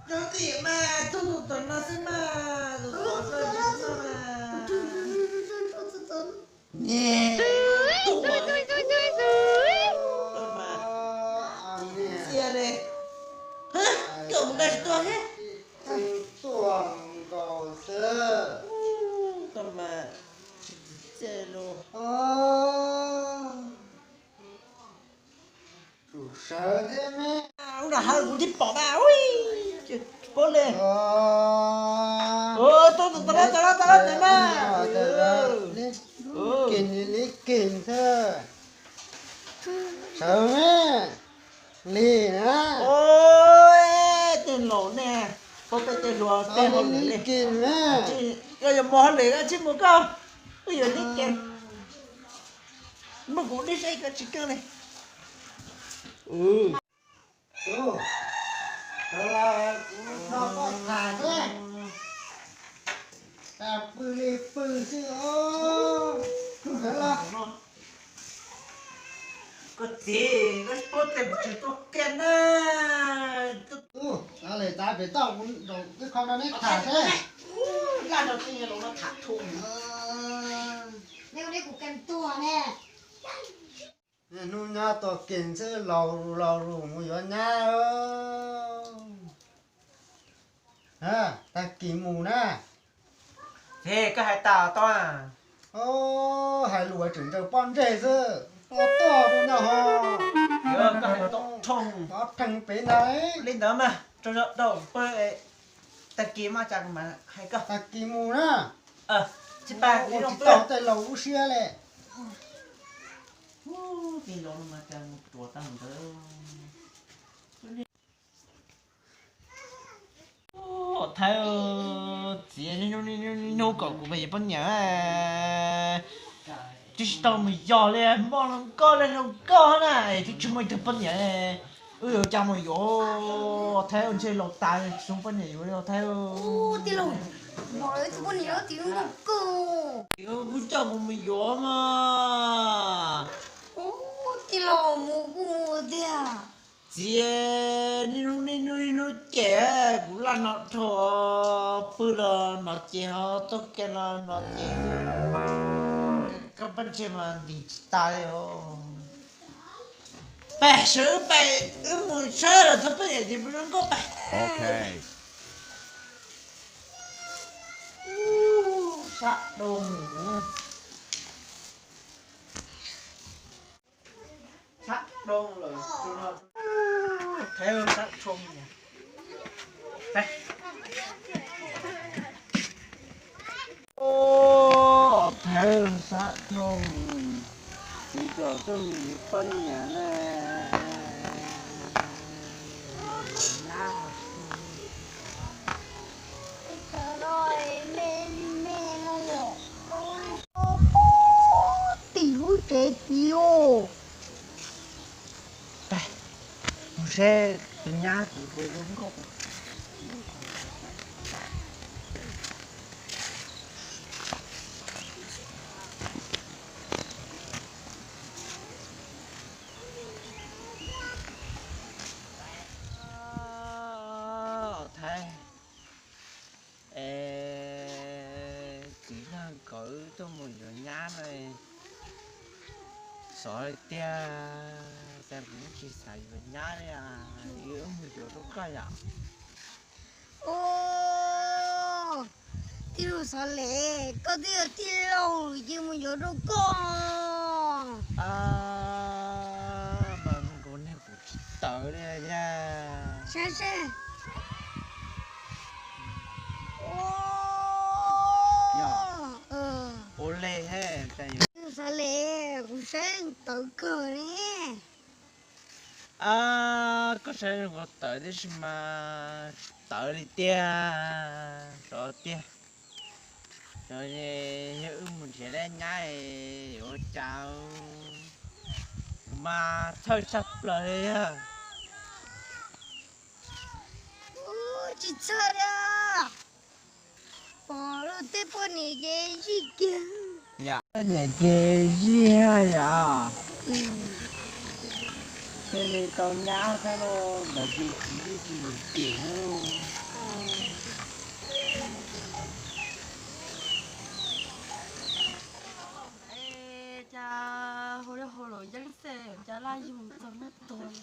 Rau tim mas tug tus tom no xwb mas, tus tom no xwb mas. Txias ne, kawm mus nqa tsis tuaj thiab. Tuaj nkaus xwb. Tau mas, txias los. Sawv thiab me. Ub, nram hav kuv thiaj pom mas, ui, paub li. Tau, tau, tau, tau, tau, tau mas. Kis li kis xwb. Sawv me. Li na. Tej laus nej, paub tej hluas tej hauj lwm li. Kis na. Yog yog mus hauj lwm tsis mus koj, wb yuav li kis. Muab kuv dib saib koj tsis keej li. Kuv no koj tham thiab. Tas pw li pw xwb os. Sawv los. Koj txiv, koj tsis paub tias kuv tsis tuaj kiag na. Ub, lawv tas pem toj kuv nraum ib qho no neb tham thiab. Laj no tij laus no tham thu. Neb ua neb kuv kees tuag ne. Hnub nyob tua kees xwb, laus laus mus yuav nyab. Tag kis mus na. Ces koj hais tas tau. Hais lus tseem ntsaws pob ntseg xwb, tuaj rau nyob ho. Koj hais tau rho, pov rhees pem ntag. Li ntawd mas rau rau pw, tag kis mas cas kuv mam hais koj. Tag kis mus na. Tsis pab kuv tsis tau tej laus lub siab li. Tij laus no mas cas mus ruam tag ntawd. Thaib, txiv, niaj hnub kom kuv pab niam, twb tsis tau mus yos li, mob hluas nkauj li hluas nkauj na, twb tsis muaj ib tug poj niam, wb yuav cas mus yuav. Thaib, ntshe laus tas tsis muaj poj niam yuav li Thaib. Tij laus, poj niam tim nkauj kawg. Kuv coj kuv mus yuav mas. Tij laus, mus kuj mus tiag. Txiv, niaj hnub niaj hnub niaj hnub ces kuv laj no dhau, pw los no ces ho tuaj kiag los no ces, koj pab ntshe mas ntim tsis tas li os. Pab sawv pab, wb mus saib los txog poj niam tim peb zoo nkauj pab. Sab doo. Sab doo lawm, Thaib, sab doo. Thaib, sab doo, kuv coj koj mus yuav poj niam na. Tim lub tsev tid os. Mus saib tus nyab kuv puas zoo nkauj. Thaib, es txiv nag kom wb tuaj mus yuav nyab no, xyov li tiag, cas kuv tsis xav yuav nyab li, wb mus yuav rau koj yom. Tij laug Xov Lev, koj twb yog tij laug ces mus yuav rau koj. Mas nkaus nag kuv tsis tawv li. Saib seb. Ua li, Xov Lev, kuv saib tawv kawg li. Koj saib zoo nkaus tawv tib si mas tawv li tiag, tawv tiag. Yog wb mus nrhiav dab nyab yuav ua cas, kuv mas thawj tshaj plaws li. Tsis txhawj li, pom luag tej poj niam ces zij kiag. Poj niam ces zij yom. Thiaj li tau nyab thiab lauj, ntawd ces txiv twb tsis lwm cem lauj. Yus txog nab tuag.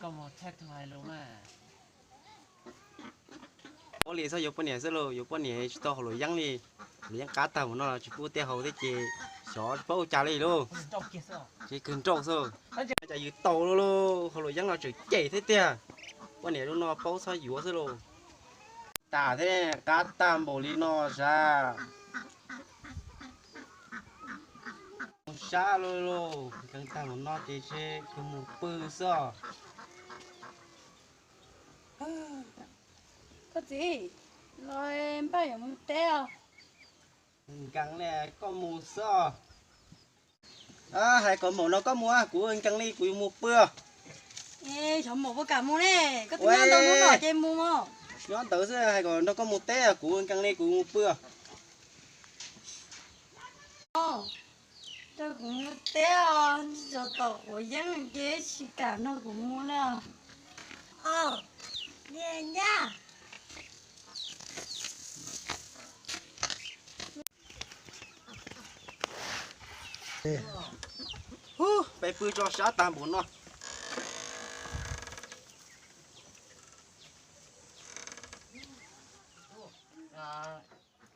Koj mus thaij tug hais lus mas. Ua li txhob yuav poj niam xwb lauj, yuav poj niam tsis tau hauv luam yeeb li. Hauv luam yeeb qab tag mus no los tsis pub tej hauv thiab ces xyov tsis paub ua cas li lauj. Ces kawg nrauj xwb. Cas yus tau lauj lauj, hauv luam yeeb no tseem cem thiab tiag. Poj niam lub no paub txhob yuav xwb lauj. Tas thiab qab tag npaum li no sav. Mus sab lauj lauj, nkees tag npaum no ces tsis kawg mus pw xwb os. Koj txiv, los npaj yuav mus teb os. Nkees li koj mus xwb os. Hais kom npaum no koj mus, kuv nkees li kuv yuav mus pw os. Xyov npaum puas kam mus ne, koj twb nyob ntau hnub no ces mus os. Nyob ntawd xwb hais kom nrog koj mus teb, kuv nkees li kuv mus pw os. Nrog kuv mus teb os, tsis tau tom quav yeeb ces tsis kam nrog kuv mus na. Os, niam nyab. Peb pw tso sab tag npaum no.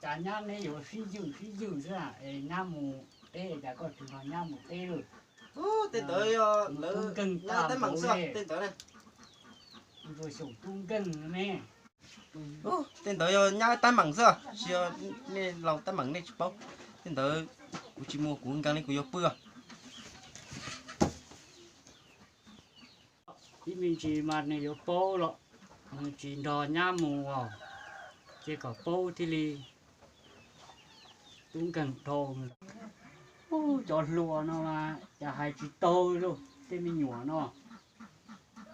Cas nyab neb yuav sib ywm sib ywm xwb es nyab mus teb, cas koj tsis nrog nyab mus teb lawm? Tej ntawd yog lawv nkeeg nyab teeb meem xwb, tej ntawd. Ntsuag xyaum tub nkeeg ne. Tej ntawd yog nyab teeb meem xwb, tsis yog nej laus teeb meem nej tsis paub. Tej ntawd kuv tsis mus, kuv nkees li kuv yuav pw. Ib me ntsis mas nws yuav paub los nws tsis nrog nyab mus os, ces kom paub thiaj li tub nkeeg dhau. Ub, cov hluas no mas cas hais tsis tau li lauj, tej me nyuam no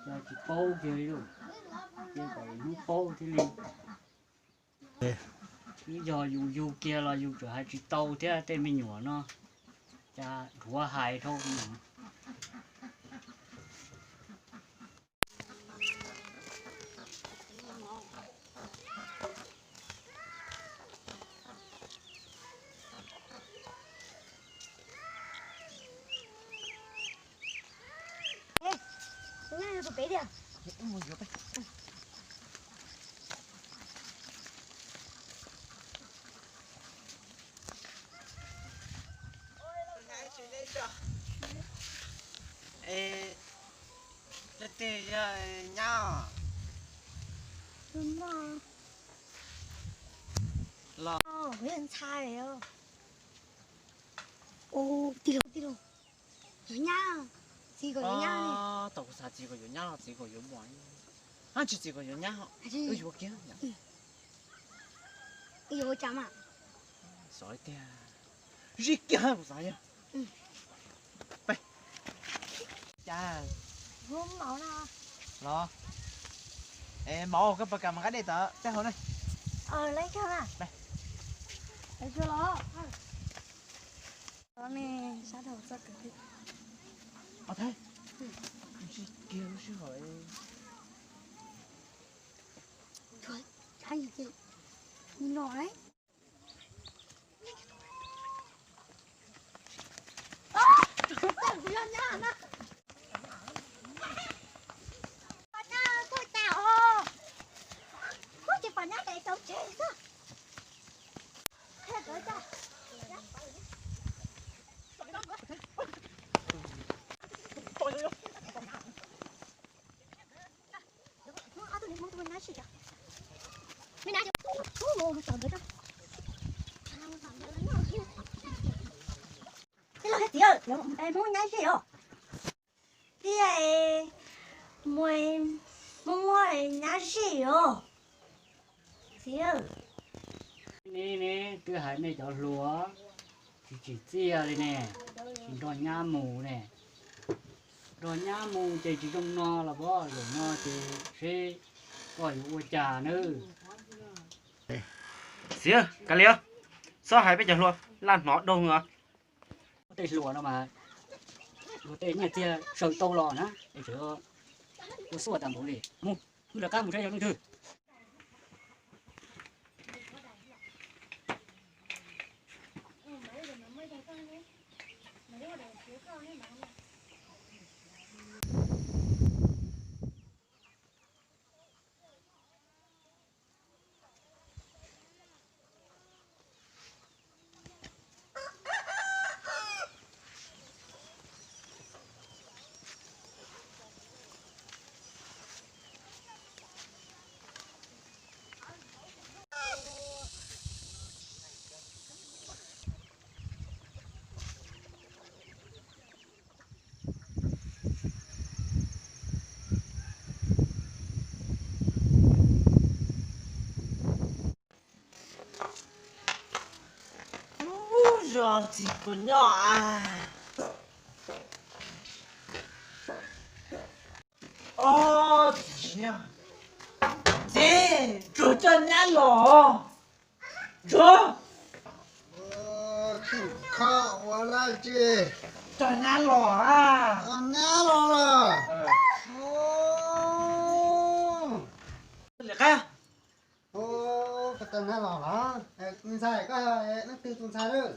cas tsis paub kiag li lauj, ces kom hnub paub thiaj li. Twb yog yus yug kiag los yus tseem hais tsis tau thiab, tej me nyuam no cas dhuav hais dhau. Leej twg yog nyab os? Los kuv yog ntxhais os. Ub, tij laug, tij laug, yuav nyab, txiv kom yuav nyab. Tau kuv xav txiv kom yuav nyab los txiv kom yuav muam. Ab, tsis txiv kom yuav nyab, wb yuav kiag. Yuav ua cas mas? Xav tiag, zij kiag kuv xav yog. Cas los, es maum koj puas kam mus nqa dej tom tej hauv ne? Sab dhau txoj kawg. Os, Thaib, zij kiag lub sij hawm. Txiv, Hmoob nyab zij os. Txiv, mus, Hmoob nyab zij os. Txiv, ne ne twb hais nej cov hluas tsis tsim txiaj li ne, tsis nrog nyab mus ne. Nrog nyab mus ces tsis zoo no los pob, zaum no ces seb koj yuav ua cas nawb. Txiv, kav liam, txhob hais peb cov hluas laj hnov dog os. Tej hluas no mas luag tej nyiaj txiag sawv tau los na, es tseem Ua xub ua tas npaum li, mus, wb rov qab mus saib yog leej twg. Ub, zos txiv puas nyob a? Ob, txiv, txiv, tsuag coj nyab los, tsuag. Tsis khob ua dab tsi? Coj nyab los a. Coj nyab los los. Lawm qab. Koj coj nyab los los? Tus ntxhais, koj leej twg tus ntxhais lawm?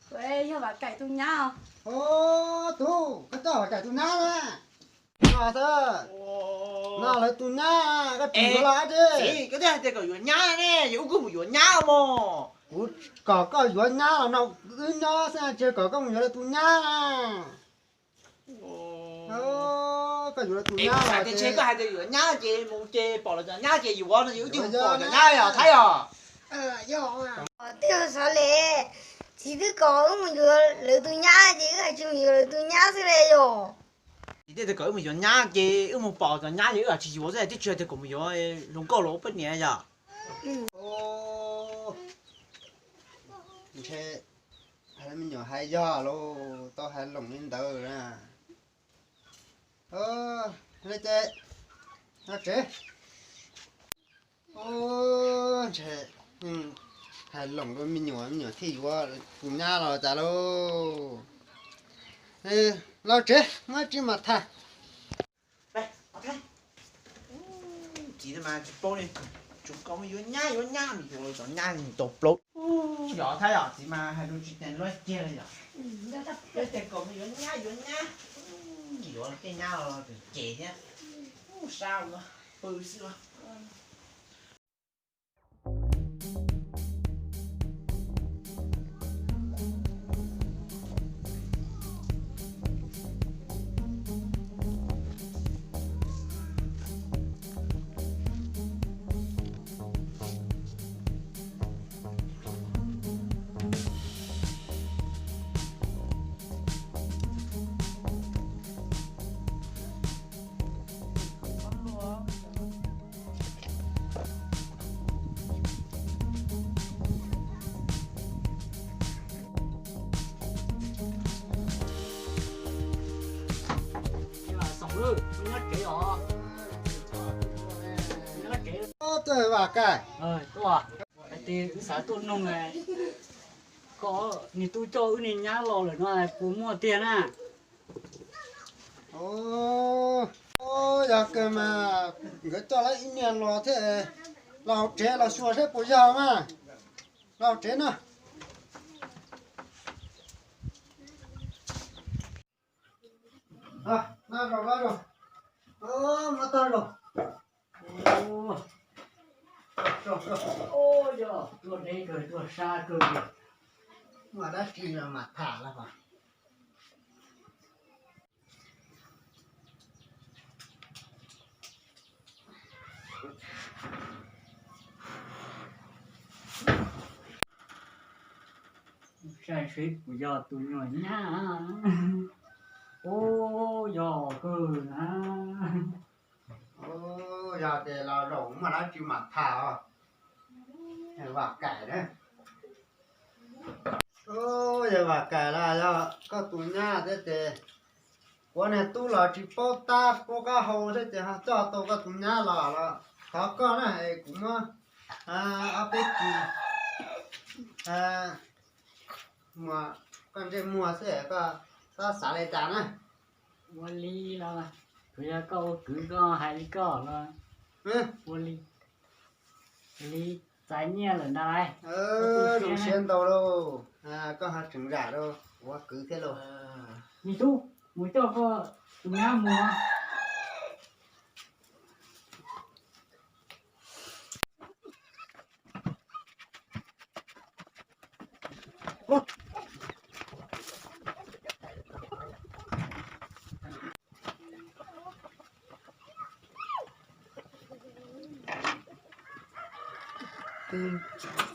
Kuv yog Vam Kaim tus nyab. Ub, tub, koj coj Vam Kaim tus nyab na. No xwb. No lawv tus nyab, koj tsis yuav los dab tsi? Koj twb hais tias kom yuav nyab ne, yuav ub kuj mus yuav nyab mog. Kuv kom koj yuav nyab los no, wb nyob xwb, tsis kom koj mus yuav lawv tus nyab na. Koj yuav lawv tus nyab los ces, koj hais tias yuav nyab ces mus ces pom lawv cov nyab ces yuav no ces wb twb mus pom cov nyab os Thaib os. Twb xav li, txiv twb kom wb mus yuav lawv tus nyab ces wb hais tsis mus yuav lawv tus nyab xwb li yom. Txiv twb kom wb mus yuav nyab ces wb mus pom cov nyab ces wb hais tsis yuav xwb, twb tsis hais tias kom mus yuav, zoo nkauj los ua poj niam yom. Ntshe me nyuam hais yog lauj, tau hais loos li ntawd na. Li ces, no tsev. Ntshe hais loos rau me nyuam, me nyuam thiaj yuav tus nyab los cas lauj. Los tsev, muaj tsis mam tham. Txiv mas tsis paub li, tsuas kom yuav nyab yuav nyab, yuav cov nyab tau plaub. Yog Thaib yom, txiv mas hais lus tsis teev luag kiag li yom. Peb tias kom yuav nyab yuav nyab, yuav tej nyab los ces thiab. Sab ua pw xwb. Tuaj, Vam Kaim. Hais tias wb xav tuaj noog, koj niag tub coj wb niag nyab los lawm no puas muaj tiag na? Yog kawg mas, nkawd coj lawv ib niag los thiab, los hauv tsev los xyuas saib puas yog mas. Los hauv tsev no. Muab tag los. Yog tuaj deb kawg, tuaj sab kawg li. Muaj dab tsi los mam tham los mas. Saib seb puas yog tus nyuam nyab. Ub, yog kawg na. Yog tias los zaum muaj dab tsi mam tham os. Vam Kaim na. Yog Vam Kaim los yog koj tus nyab thiab ces, kuv niag tub los tsis paub tab paub qab hau thiab ces ho coj tau koj tus nyab los los thov koj na es kuv muab ob peb kis muag koj ntsej muag xwb, koj txhob xav li cas na. Ua li los Yog koj ua kwv koj hais li koj los ua li, li txais nyiaj lawm ntag lauj. Zoo siab ntau lauj, koj ho tseem zam rau kuv ua kwv thiab lauj. Me tub, mus coj koj tus nyab mus. Twb